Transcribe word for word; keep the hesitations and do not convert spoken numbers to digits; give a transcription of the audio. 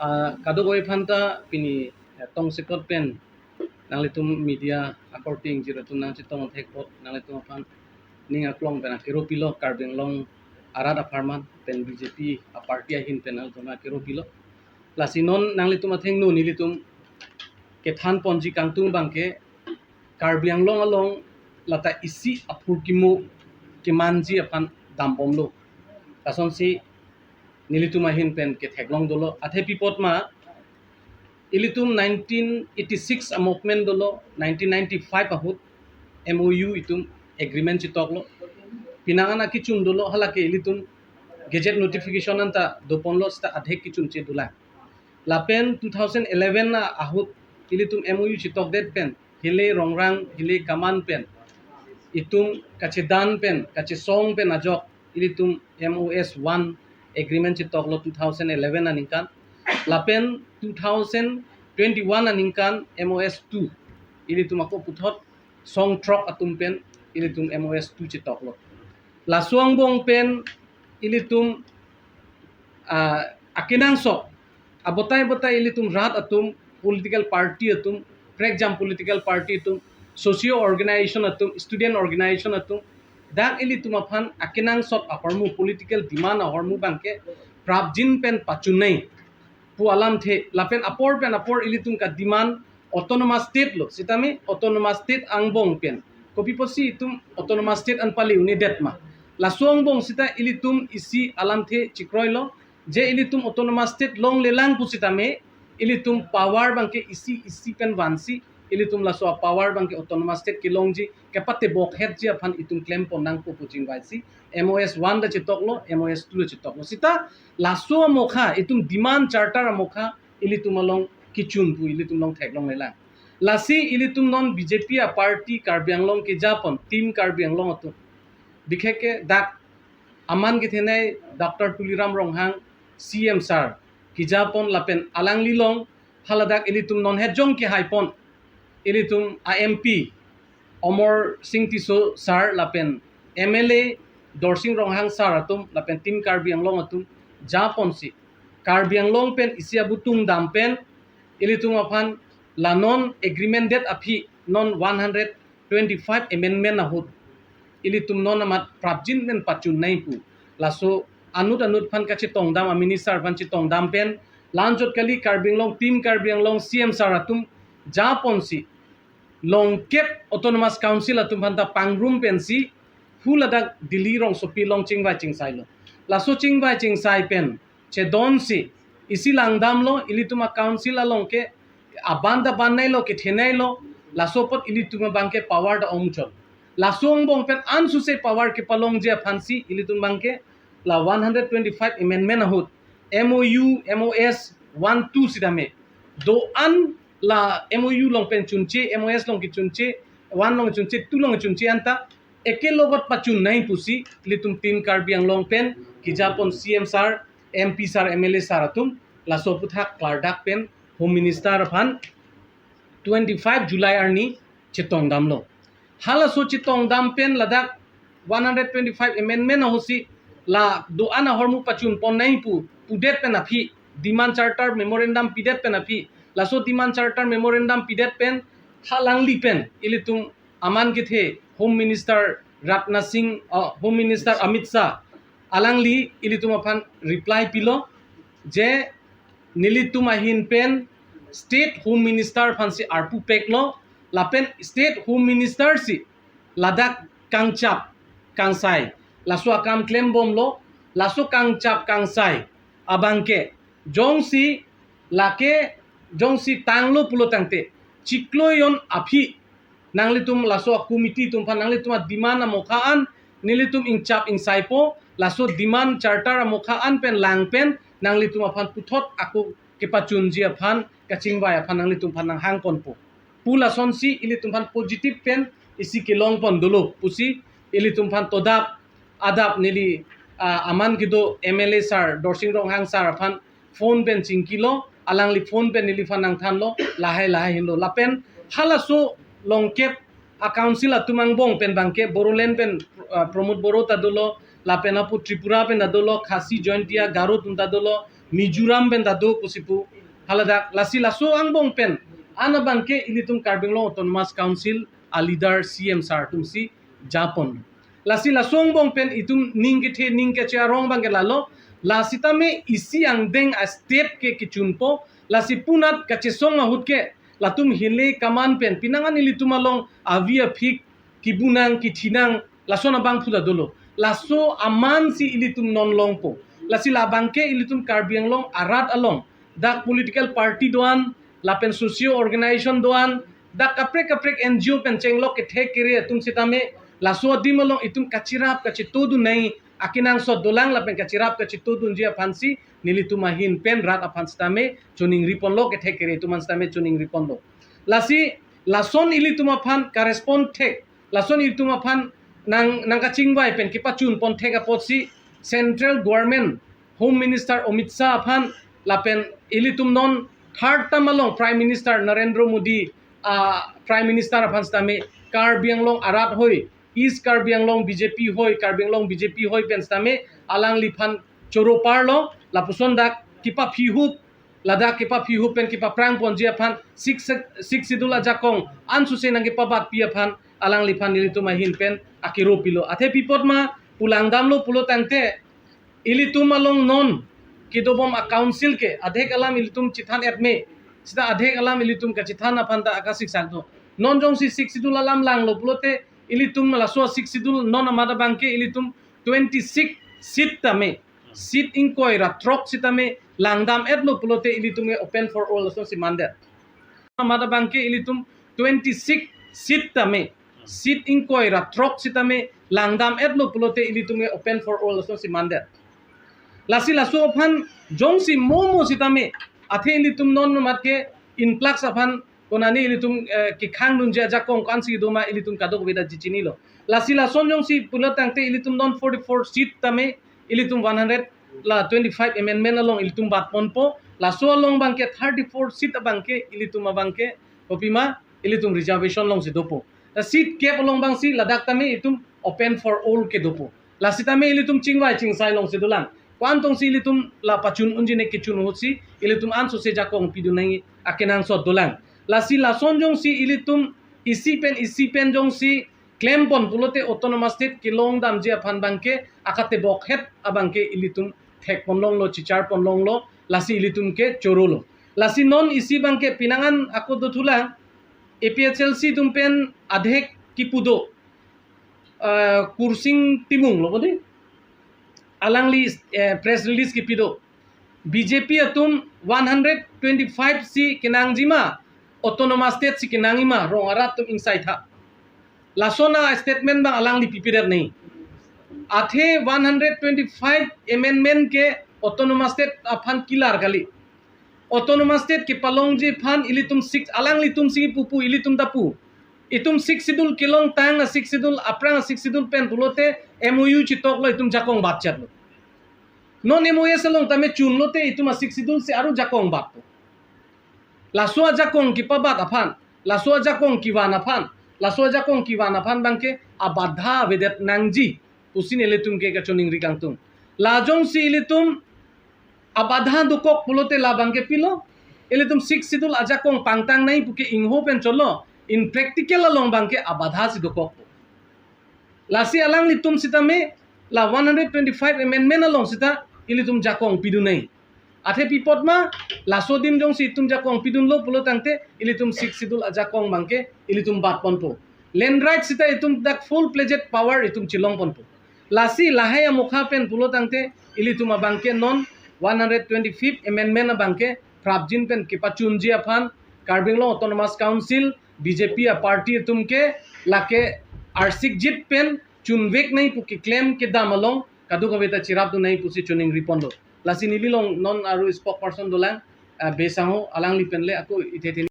Ah, kadokave aphanta pini, eh, tongsekot pen nanglitum media akorte ingjir atum nangchetong thek apot nanglitum aphan ning aklong pen akero pilo, Karbi Anglong arat apharman pen B J P a-party ahin pen nanglitum akero pilo. Lasi non nanglitum athengno nelitum kethan ponji kangtung abangke Karbi Anglong along lata isi aphurkimo kemanji aphan dambomlo. Lasonsi nelitum ahin pen ketheklong dolo. Athe pi apot ma, ilitum nineteen eighty-six a-movement dolo, nineteen ninety-five ahut M O U itum agreement chetoklo. Penang an akechun dolo, halake ilitum gazette notification anta doponlo seta adhek kechunche dolang. Lapen two thousand eleven ahut ilitum M O U chetokdet pen hile rongrang hile kaman pen itum kachedan pen kachesong pen ajok ilitum M O S one agreement chetoklo two thousand eleven aningkan. Lapen two thousand twenty-one aningkan M O S two ilitum ako puthot song throk atum pen ilitum M O S two chetoklo. Laso angbong pen ilitum, ah, akenangsot abotai botai ilitum rat atum, political party atum, prekjam political party atum, socio organization atum, student organization atum, dak ilitum aphan akenangsot ahormu, political demand ahormu abangke prapjin pen pachun nangji pu alamthe, lapen apor pen apor ilitum ka-demand autonomous state lo, sitame autonomous state angbong pen kopi apotsi itum autonomous state an pale un-edet ma. Laso angbong seta ilitum isi alamthe chekroilo, je ilitum autonomous state longlelang pusitame ilitum power abangke isi isi pen vansi, ilitum laso power abangke autonomous state kelongji kepatebok hetji aphan itum klempon nangpo pu chingvaisi M O S one ta chetoklo, M O S two ta chetoklo. Seta laso amokha, itum demand charter amokha ilitum along kechun pu ilitum along theklonglelang. Lasi ilitum non B J P a-party Karbi Anglong kejapon, Team Karbi Anglong atum, bikheke dak aman kethenei Doctor Tuliram Ronghang C M sir kejapon lapen alangli along haladak ilitum non hetjong kehaipon, ilitum a-M P Amarsing Tisso sir lapen M L A Dorsing Ronghang sir atum lapen Team Karbi Anglong atum japonsi Karbi Anglong pen isi abutung dam pen ilitum aphan la non agreement det aphi non one hundred twenty-five amendment ahut ilitum non amat prapjin pen pachun nangji pu. Laso anut anut aphan kachetongdam, a-minister aphan chetongdam pen la-anchot kali, Karbi Anglong, Team Karbi Anglong C M sir atum japonsi longkep autonomous council atum aphanta pangrum pensi haladak Delhi rongsopi along chingvai chingsailo. Laso chingvai chingsai pen chedonsi isi langdamlo, ilitum a-council along ke aban ta bannailo, kethenailo, laso apot ilitum abangke power ta ongchot. Laso angbong pen ansose power kepalongji aphansi ilitum abangke la one hundred twenty-five amendment ahut M O U, M O S one two sitame do-an la M O U along pen chunche, M O S along kechunche, one along chunche, two along chunche anta ekelogot pachun nangji pusi ilitum Team Karbi Anglong pen kejapon C M sir, M P sir, M L A sir atum laso aphuthak klardak pen Home Minister aphan twenty-five July arni chetongdamlo. Halaso chetongdam pen ladak one hundred twenty-five amendment ahutsi la do-an ahormu pachunpon nangji pu pudet pen aphi, demand charter memorandum pidet pen aphi, laso demand charter memorandum pidet pen halangli pen ilitum aman kethe Home Minister Rajnath Singh, uh, Home Minister Amit Shah, alangli ilitum aphan reply pilo je nelitum ahin pen State Home Minister aphansi arpu peklo, lapen State Home Minister si ladak kangchap kangsai, laso akam klembomlo, laso kangchap kangsai abangke jongsi lake jongsi tanglo pulo tangte chiklo jon aphi nanglitum laso a-committee atum aphan nanglitum a-demand amokha an nelitum ingchap ingsaipo, laso demand charter amokha an pen lang pen nanglitum aphan puthot ako kepachunji aphan kachingvai aphan nanglitum aphan nanghangkonpo pu lasonsi ilitum aphan positive pen isi kelongpon dolo pusi ilitum aphan todap adap neli, ah, aman kedo M L A sir Dorsing Ronghang sir aphan phone pen chingkilo, alangli phone pen neliphan nangthanlo, lahai lahai henlo. Lapen halaso longkep a-council atum angbong pen abangke Bodoland pen, ah, Pramod Boro ta dolo, lapen apu Tripura pen ta dolo, Khasi, Jaintia, Garo atum ta dolo, Mizoram pen ta do pusi pu. Haladak lasi laso angbong pen an abangke ilitum Karbi Anglong Autonomous Council a leader C M sir atumsi japon. Lasi laso angbong pen itum ning kethe ning kache arong abangke lalo. Lasi tame isi angdeng a step ke kechunpo. Lasi punat kachesong ahut ke latum hile kaman pen pinangan ilitum along avi aphik kibunang kithinang lason abangphu ta dolo. Laso amansi ilitum non longpo. Lasi labangke ilitum Karbi Anglong arat along dak political party do-an, lapen socio organization do-an, dak kaprek kaprek N G O pen chenglok kethek kere atum sitame laso adim along itum kachirap kachetodun nai akenangsot dolang lapen kachirap kachetodunji aphansi nelitum ahin pen rat aphan sitame choningri ponlo, kethek kere atum an sitame choningri ponlo. Lasi lason ilitum aphan ka-respond thek, lason ilitum aphan nang nangkachingvai pen kepachun pon thek apotsi Central Government Home Minister Amit Shah aphan lapen ilitum non third term along Prime Minister Narendra Modi, ah, Prime Minister aphan sitame Karbi Anglong arat hoi, East Karbi Anglong B J P hoi, Karbi Anglong B J P hoi pen sitame alangliphan choro parlo, lapuson dak kepaphihup, ladak kepaphihup pen kepaprang ponji aphan six, six schedule ajakong ansose nangkepabatpi aphan alangliphan nelitum ahin pen akero pilo. Athe pi apot ma pu langdamlo pulo tangte ilitum along non kedobom a council ke adhek alam ilitum chethan etme. Sita adhek alam ilitum kachethan aphan ta akasik sak do. Non jongsi six schedule alam langlo pulote ilitum laso six schedule non amat abangke ilitum twenty-six seat tame, seat ingkoi ra throk sitame langdam etlo pulote ilitum ke open for all asonsi mandet. Amat abangke ilitum twenty-six seat tame, seat ingkoi ra throk sitame langdam etlo pulote ilitum ke open for all asonsi mandet. Lasi laso aphan jongsi momo sitame athe ilitum non amat ke influx aphan konane ilitum, eh, kekhangdunji ajakong ko-ansi doma ilitum kadokave ta chechinilo. Lasi lason jongsi pulo tangte ilitum non forty-four seat tame ilitum one hundred la twenty-five amendment along ilitum bat ponpo. Laso along abangke thirty-four seat abangke ilitum abangke kopima ilitum reservation alongsi dopo. Ta seat kep along abangsi ladak tame itum open for all ke dopo. Lasi tame ilitum chingvai chingsai alongsi dolang. Ko-an tongsi ilitum la pachun unji ne kechun ahutsi ilitum ansose jakong pidun nangji akenangsot dolang. Lasi lason jongsi ilitum isi pen isi pen jongsi klem pon pulote autonomous state kelong damji aphan abangke akatebok het abangke ilitum thek pon longlo, chichar pon longlo, lasi ilitum ke chorolo. Lasi non isi abangke pinangan ako dothulang, A P H L C atum pen adhek kipu do, eh, Kursing Timung lo bodi. Alangli, eh, press release kipi do. B J P atum one hundred twenty-five si kenangji ma, autonomous state si kenangji ma, rong arat atum ingsaitha. Lason a statement abang alangli pipiret nai. Athe one hundred twenty-five amendment ke autonomous state aphan kilar kali. Autonomous state kepalongji aphan ilitum six, alanglitum si pupu, ilitum ta pu. Itum six schedule kelong tang a six schedule, aphrang a six schedule pen pulote M O U chetoklo, itum jakong batchetlo. Non M O S along tame chunlote itum a six schedule si aru jakong batpo. Laso ajakong kepabat aphan, laso ajakong kevan aphan, laso ajakong kevan aphan abangke abadha avedet nangji pusi nelitum ke kachoningri kangtung. La jongsi ilitum abadha dokok pulote labangke pilo, ilitum six schedule ajakong pangtang nai puke ingho pen cholo, in practical along abangke abadha si dokokpo. Lasi alanglitum sitame la one hundred twenty-five amendment along sita ilitum jakong pidun nai. Athe pi apot ma, laso adim jongsi itum jakong pidunlo pulo tangte ilitum six schedule ajakong abangke ilitum bat ponpo. Land right sita itum dak full-fledged power itum chelong ponpo. Lasi lahai amokha pen pulo tangte ilitum abangke non one hundred twenty-fifth amendment abangke prapjin pen kepachunji aphan Karbi Anglong Autonomous Council B J P a party atum ke lake arsikjit pen chunvek nai pu keklem kedam along kadokave ta cherapdun nai pusi choningri ponlo. Lasi neli along non aru spokesperson dolang, ah, Bey Sangho, alangli pen le ako ithe